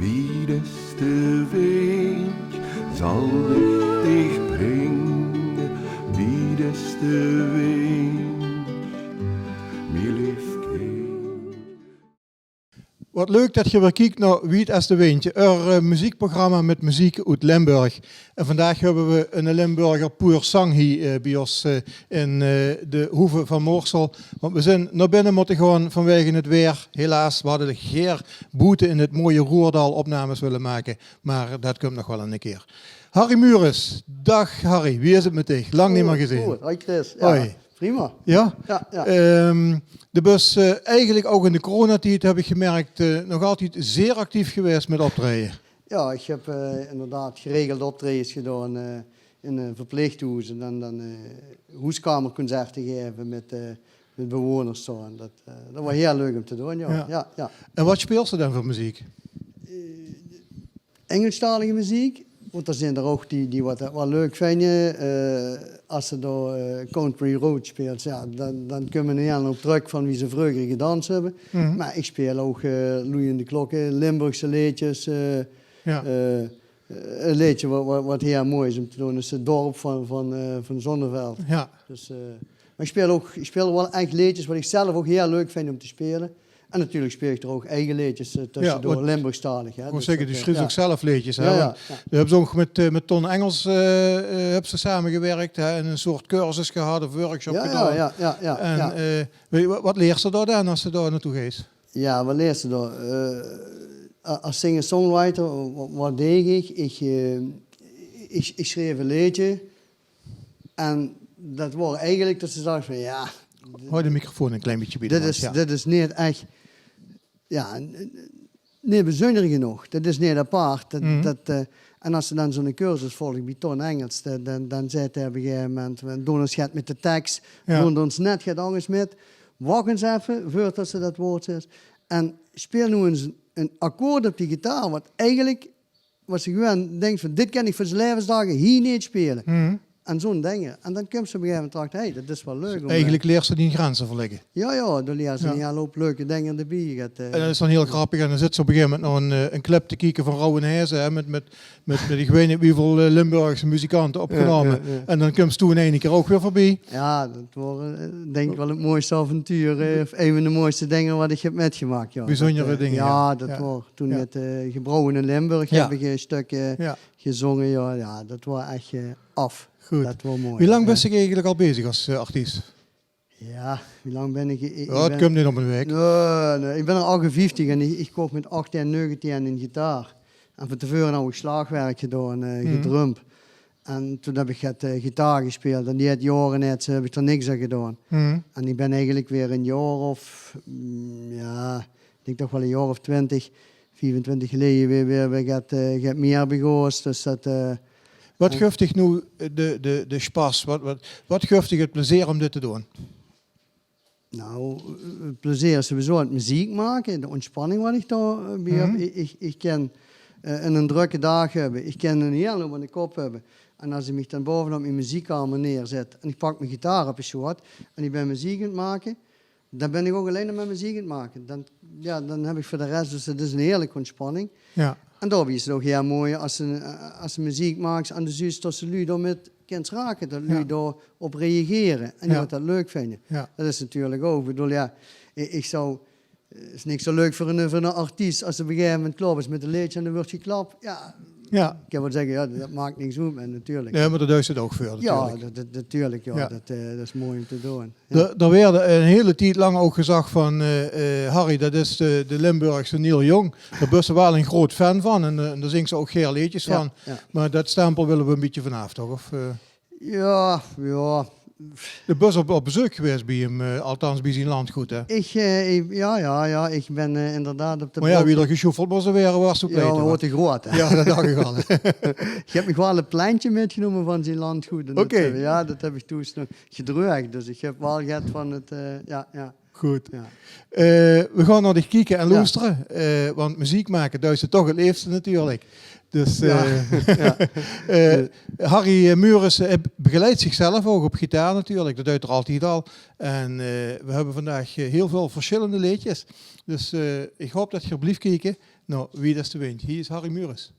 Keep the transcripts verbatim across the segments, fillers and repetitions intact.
Wiedeste wind zal ich dich bringe, wiedeste wind, mien leef kind. Wat leuk det geer weer kiek nao Wied es de Windj, eur, eh, meziekprogramma mit meziek oet Limburg. En vandaag höbbe we eine Limburger pur sang hie, eh, bie ós, eh, in, eh, de hoeve van Moorsel. Want we zeen nao binne mótte gaon vanwege het weer. Helaas, we hadde de geer boete in het mooie Roerdal opnames wille make. Maar det kump nog waal eine keer. Harry Mures, daag Harry, wie is het mit dich? Lang neet mier gezeen. Good, hoi Chris. Ja, hoi. Prima. Ja? Ja, ja. Ehm, de bös, eh, eigelik ouch in de coronatied, höb ich gemerk, eh, nog altied zeer actief gewaes mit optraeje. Ja, ich höb, eh, inderdaad geregeld optraejes gedaon, eh, in, eh, verpleeghoeze en dan, dan, eh, hoeskamerconcerte gaeve mit, eh, mit bewoners zo. En det, eh, det waas hiel leuk óm te doon, ja. Ja. Ja, ja. En wat speels se dan veur meziek? Eh, Engelstalige meziek, want d'r zeen d'r ouch die, die wat, wat leuk vinje. Eh, es se dao, eh, Country Road speels, ja, dan, dan kómme ze hiel op trök van wie ze vreuger gedans höbbe. Mhm. Maar ich speel ouch, eh, Loeiende Klokke, Limburgse leedjes, eh, ja. Eh, eh, ein leedje wat, wat, wat hiel mooi is óm te doon, is Het Dorp van, van, eh, van Zonneveld. Ja. Dus, eh, maar ich speel ouch, ich speel waal ech leedjes wat ich zelf ouch hiel leuk vinj óm te speule. En natuurlik speel ich d'r ouch eige leedjes, eh, tössedoor, ja, want Limburgstalig, hè. Ich wou zègke, doe sjriefs ouch zelf leedjes, hè, ja, want ja. Doe höbs ouch mit, eh, mit Ton Engels, eh, eh, höbs se samegewirk, hè, en ein soort cursus gehad of workshop gedaon. Ja, ja, ja, ja. En, eh, weit se, wat, wat leers se dao dan es se dao naotoe geis? Ja, wat leers se dao? Eh, a-, as singer-songwriter, wa-, wat deeg ich? Ich, eh, ich, ich sjreef ein leedje. En det waor eigelik det se zag van, ja, hou de microfoon ein klein bietje bie de mond, ja. Dit is neet ech, ja, n-, n-, neet bezunjer genóg. Det is neet apart. Det, mhm, det, eh, en as se dan zo'n cursus volgs bie Ton Engels, dan, dan, dan zaet hae op ein gegaeve moment, we doon ós get mit de teks, ja, doon ós net get angers mit. Wach ins effe, veurdet se det woord zaes. En speel noe ins ein akkoord op die gitaar, wat eigelik wat se gewoon dinks van, dit kin ich veur zien laevesdaag hie neet speule. Mhm. En zo'n dinger. En dan kums se op ein gegaeve moment erachter, hey, det is waal leuk óm, eh, eigelik leers se die grenze verlègke. Ja, ja, dan leers se, ja, ein hiel houp leuke dinger d'rbie. Det, eh, en det is dan hiel grappig. En dan zits se op ein gegaeve moment nao ein, eh, ein clip te kieke van Rowwen Hèze, hè, mit, mit, mit, mit ich weit neet wieväöl, eh, Limburgse muzikante opgenómme. Ja, ja, ja. En dan kums doe in eine kier ouch weer veurbie. Ja, det waor, eh, dink ich waal het mooiste avontuur, eh, of ein van de mooiste dinger wat ich höb mitgemaak, ja. Bezunjere dinger, ja. Det, eh, ja, det waor toen mit, eh, Gebrouwe in Limburg höb ich ein stök, eh, gezónge, ja. Ja, det waor ech, eh, aaf. Good. Det waor mooi. Wie lang bös se eigelik al bezig es, eh, artiest? Ja, wie lang bön ich, ich, ja, het kump neet op ein waek. Nae, nae, ich bön al achtenvieftig en ich, ich koch mit achttien, negentien ein gitaar. En van te veure hou ich sjlaagwerk gedaon, eh, gedrump. En toen höb ich get, eh, gitaar gespeeld. En die het jaore net, eh, höb ich d'r niks aan gedaon. Mhm. En ich bön eigelik weer ein jaor of, mm, ja, ich dink toch waal ein jaor of twintig, viefentwintig geleje weer, weer, weer get, eh, get mieër begós. Dus det, eh, wat guuef dich noe de, de, de sjpas? Wat, wat, wat guuef dich het plezeer óm dit te doon? Nou, eh, plezeer is sowieso het meziek make, de óntspanning wat ich dao, eh, bie höb. Mhm. Ich, ich, ich kin, eh, ein drökke daag höbbe. Ich kin ein hiel houp aan de kop höbbe. En as ich mich dan baovenop mien meziekkamer neerzèt en ich pak mien gitaar op de sjoot en ich bön meziek aan het make, dan bön ich ouch allein nog maar meziek aan het make. Dan, ja, dan höb ich veur de res, dus det is ein heerlike óntspanning. Ja. En daobie is het ouch hiel mooi as se, eh, as se meziek maaks en de zuus det se luuj daomit kins rake, det luuj dao op reagere en die wat det leuk vinje. Ja. Det is natuurlik ouch, ich bedoel, ja, ich, ich zou, het is niks zo leuk veur ein, veur ein artiest as se op ein gegaeve moment klaor bös mit ein leedje en dan wuuert geklap. Ja, ja, ich kin waal zègke, ja, det maak niks oet, maar natuurlik. Nae, maar dao duis se het ouch veur, ja, natuurlik. Det, det, natuurlik, ja. Ja. Det, eh, det is mooi óm te doon. Ja. D'r, d'r waerde ein hiel tied lang ouch gezag van, eh, eh, Harry, det is de, de Limburgse Neil Young. Dao bös se waal ein groot fan van en, eh, en dao zings se ouch gaer leedjes van. Ja, ja. Maar det stempel wille we ein bietje vanaaf, toch? Of, eh? Ja, ja. De bös op, op bezeuk gewaes bie häöm, eh, althans bie zien landgood, hè? Ich, eh, ich, ja, ja, ja, ich bön, eh, inderdaad op de... Maar ja, wie d'r gesjoefeld mós waere, waors se ouch kwiet, hè? Ja, maar waert te groot, hè? Ja, det dach ich al. Ich höb mich waal ein plentje mitgenómme van zien landgood. En det, eh, ja, det höb ich toen nog gedreug. Dus ich höb waal get van het, eh, ja, ja. Good. Ja. Eh, we gaon nao dich kieke en loestere, eh, want meziek make duis se toch het leefste natuurlik. Dus, eh, Harry, eh, Mures, eh, begeleidt zichzelf ouch op gitaar natuurlik. Det duit 'r altied al. En, eh, we höbbe vandaag, eh, hiel väöl versjillende leedjes. Dus, eh, ich haop det geer blief kieke. Noe, wie des de wind. Hie is Harry Mures.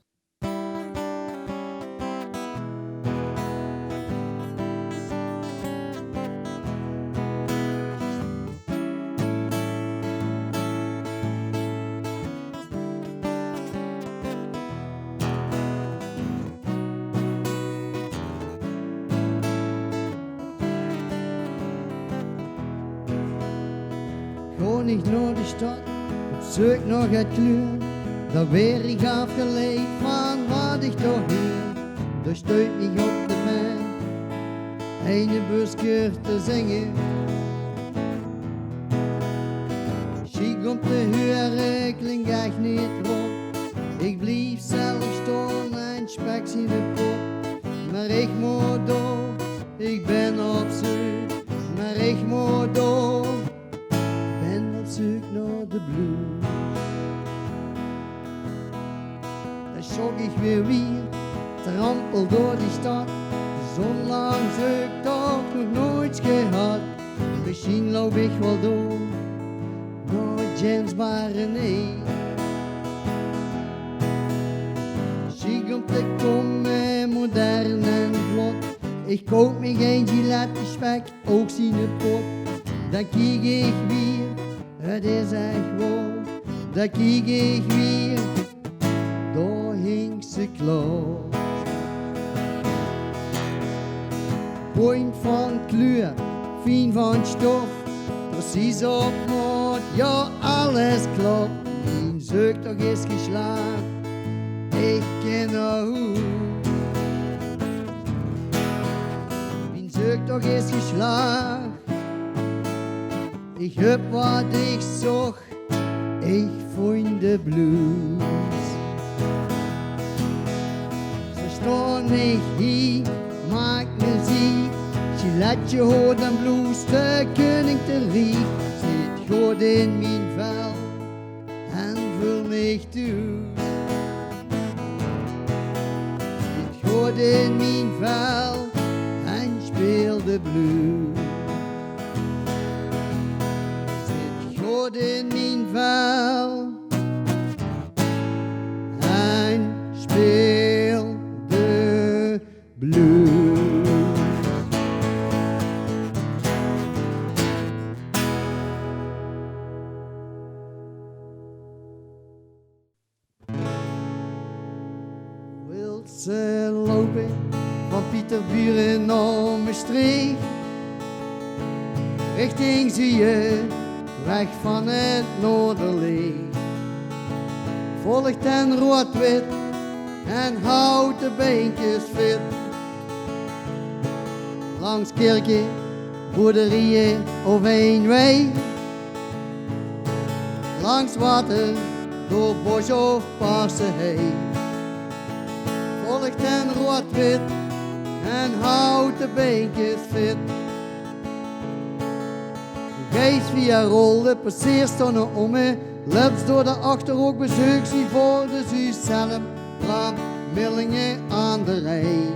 Gaon ich nao de stad op zeuk nao get kleur, dan waer ich aafgeleid van wat ich toch huur. Dao stuit mich op de maan eine busker te zinge. Sjiek óm te hure, klink ech neet rot. Ich blief zelf staon en spek ziene kop. Mer ich mót door, ich bön op zeuk, mer ich mót door. Bön op zeuk nao de blues. Dan sjok ich weer wier, trampel door die stad. Zo'n lang zeuk toch nog noeits gehad. Mesjien loup ich waal door nao Jens Bar en Eet. Sjiek óm te kómme, modern en vlot. Ich koup mich ein Gillette, die spek ouch ziene kop. Dan kiek ich weer, 't is ech waor. Dan kiek ich weer, dao hink ze klaor. Bónt van kleur, fien van stof, precies op maot, jao, alles klop. Mien zeuktoch is geslaag, ich kin nao hoes. Mien zeuktoch is geslaag. Ich höb wat ich zoch, ich vónj de blues. Ze staon mich hie, maak meziek, giletje, hood en bloes, de keuning te riek. Zit good in mien vel en veul mich thoes. Zit good in mien vel en speel de blues. Zit good in mien vel en speel de blues. Wilt ze loupe van Pieterburen nao Mestreech, richting zuie, weg van 't noorderleech. Volg den road-wit en haoj de beinkes fit. Langs kirke, boerderieje of ein wei. Langs water, door bos of parse hei. Volg den road-wit en haoj de beinkes fit. Geis via Rolde, passeers Tonne-Omme, löps door de Achterhook, bezeuks Ivoorde, zuus Zelhem, Braam, Millinge aan de Rhei.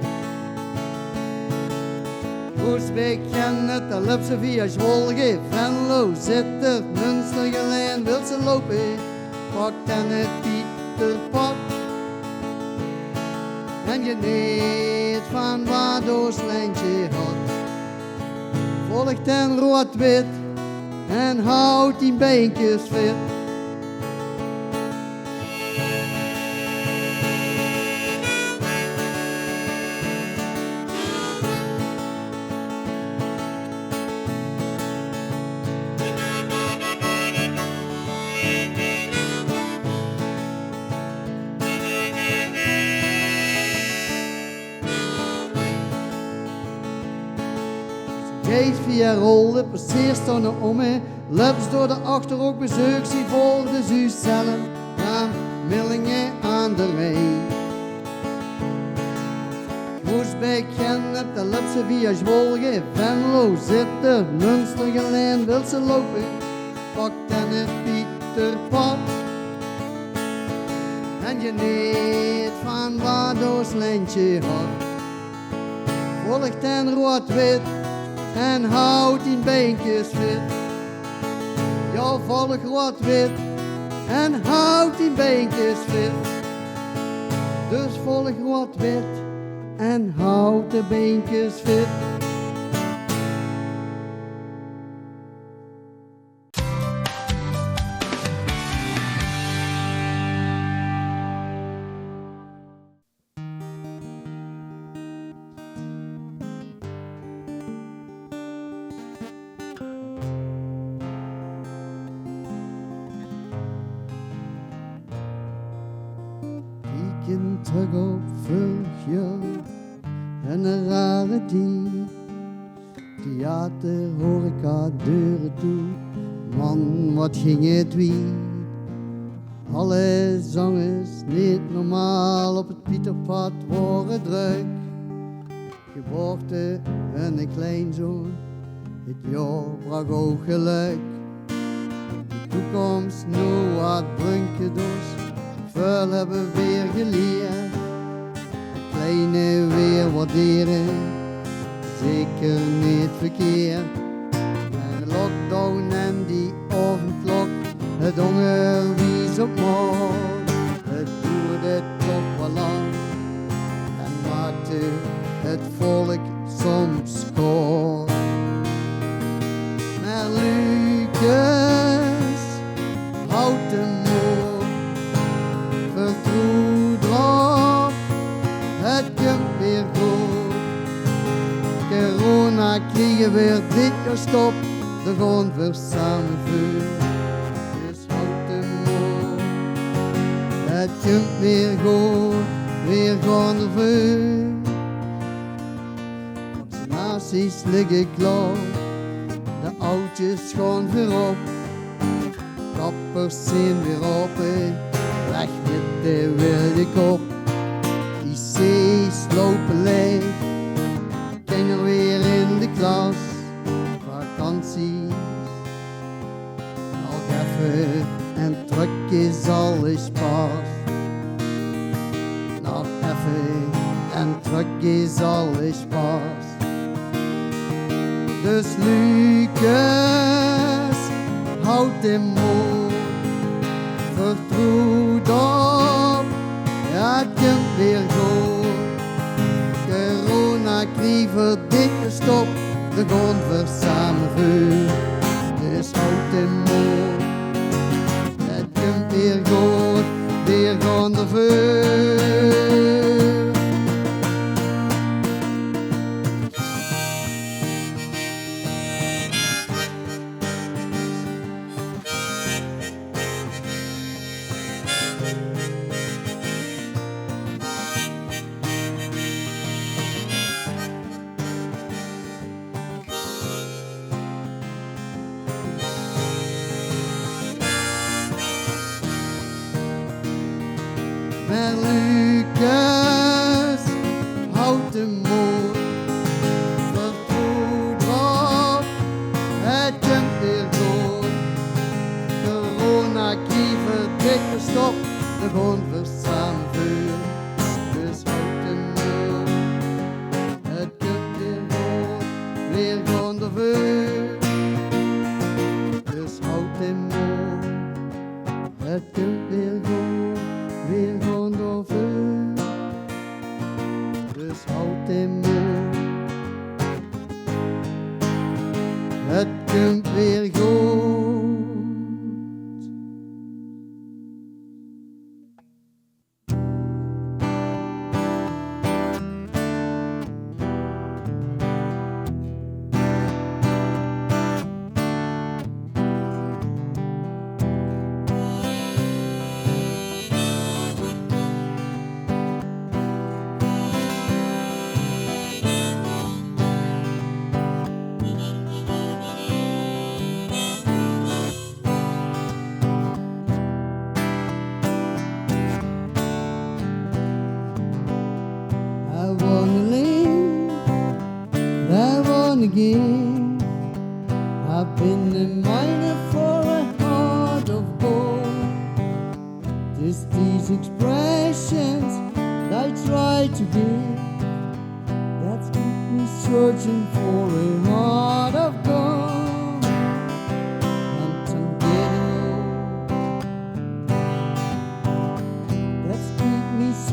Oosbeek, Genep, dan löps se via Zwolge, Venlo, Zitterd, Munstergelaen. Wilt ze loupe, pak den 't Pieterpad en geneet van wat oos lentje hat. Volg den road-wit en haoj dien beinkes fit. Geis via Rolde, passeers Tonne-Omme, löps door de Achterhook, bezeuks Ivoorde, zuus Zelhem, Braam, Millinge aan de Rhei. Oosbeek, Genep, dan löps se via Zwolge, Venlo, Zitterd, Munstergelaen. Wilt ze loupe, pak den 't Pieterpad en geneet van wat oos lentje hat. Volg den road-wit en haoj dien beinkes fit. Jao, volg road-wit En haoj die beinkes fit. Dus volg wat wit en haoj de beinkes fit. Kieken trök op vörig jaor, 'n rare tied. Theater, horeca, deure toe. Man, wat ging 't wied. Alle zangers, neet normaal, op 't Pieterpad waor 't drök. Geboorte van 'ne kleinzoon, 't jaor brach ouch gelök. De toekoms, noe wat brunke dus, väöl höbbe weer gelierd. Kleine weer waardere, zeker neet verkeerd. En de lockdown en die aovendklok, 't óngerwies op maat. 't Doerde toch waal lang en maakde 't volk soms kwaod. Mer Lucas, haoj de mood, vertroe d'rop, 't kump weer good. Corona kriege weer dit jaor stop, dao gaon weer same veur. Dus haoj de mood, 't kump weer good, weer gaon d'rveur. Vaccinaties ligke klaor, de aodjes gaon weer op. Kappers zeen weer aope, weg mit de wilde kop. I C's loupe laeg, kinger weer in de klas. Vakanties, nog effe en trök is alle spas. Nog effe en trök is alle spas. Dus Lucas, haoj de mood, vertroe d'rop, jao, 't kump weer good. Corona kriege weer dit jaor stop, dao gaon weer same veur. Dus haoj de mood, 't kump weer good, weer gaon d'rveur. Mer Lucas, haoj de mood, vertroe d'rop, 't kump weer good. Corona kriege weer dit jaor stop, dao gaon weer same veur. Dus haoj de mood, 't kump weer good, weer gaon d'rveur. Dus haoj de mood, 't kump weer good, weer gaon d'rveur. Dus haoj de mood, 't kump weer good.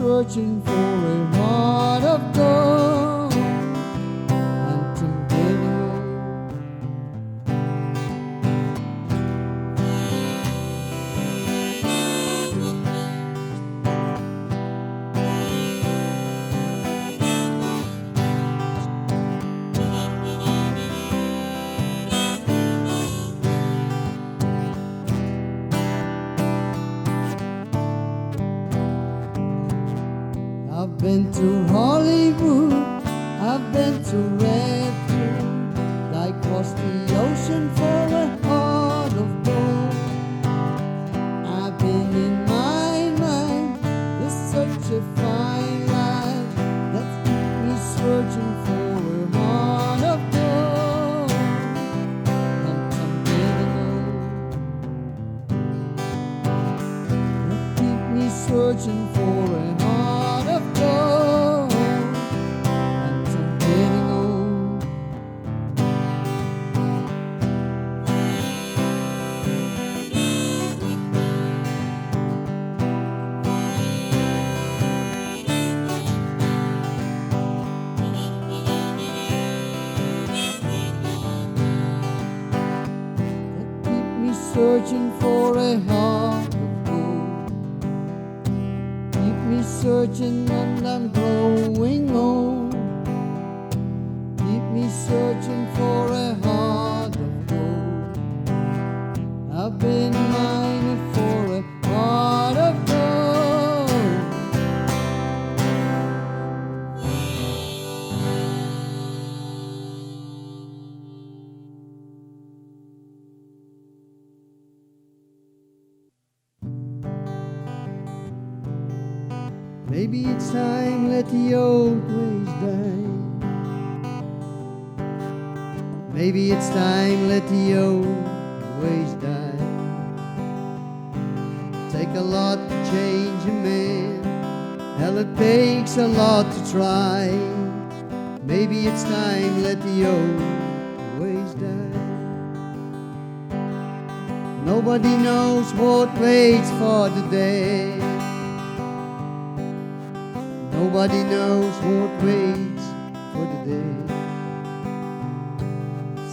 Searching for a heart of gold and to get it. I've been to Hollywood, I've been to Redwood. I crossed the ocean for a heart of gold. I've been in my mind, it's such a fine line that's keep me searching for a heart of gold. And I'm getting old. Keep me searching for a heart of gold. And I'm getting old. Keep me searching for a heart of gold. Keep me searching and I'm growing old. Keep me searching for a heart of gold. I've been mining for a heart of gold. Maybe it's time let the old ways die. Maybe it's time let the old ways die. Take a lot to change a man. Hell, it takes a lot to try. Maybe it's time let the old ways die. Nobody knows what waits for the day. Nobody knows what waits for the day.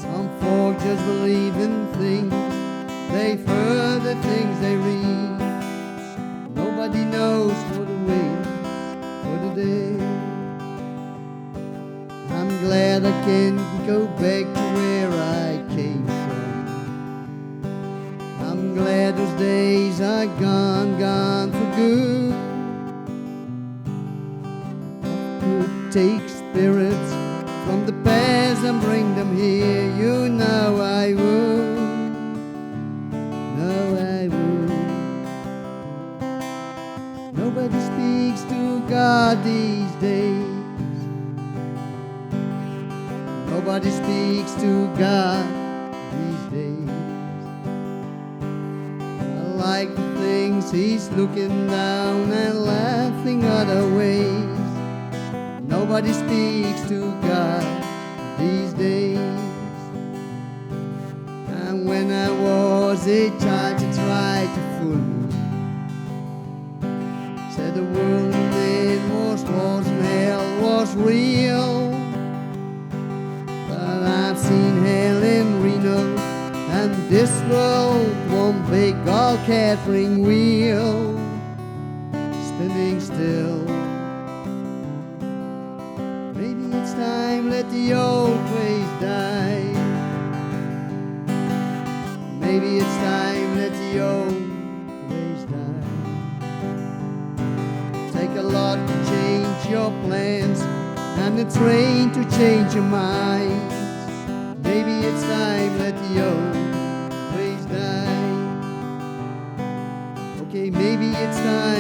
Some folk just believe in things. They've heard the things they read. Nobody knows what waits for the day. I'm glad I can go back to where I came from. I'm glad those days are gone, gone for good. Could take spirits from the past and bring them here. You know I would. No, I would. Nobody speaks to God these days. Nobody speaks to God these days. I like the things he's looking down and laughing other ways. Nobody speaks to God these days. And when I was a child, he tried to fool me. Said the world in it was lost and hell was real. But I've seen hell in Reno, and this world one big all catering wheel, spinning still. Maybe it's time let the old ways die. Maybe it's time let the old ways die. Take a lot to change your plans and a train to change your mind. Maybe it's time let the old ways die. Okay, maybe it's time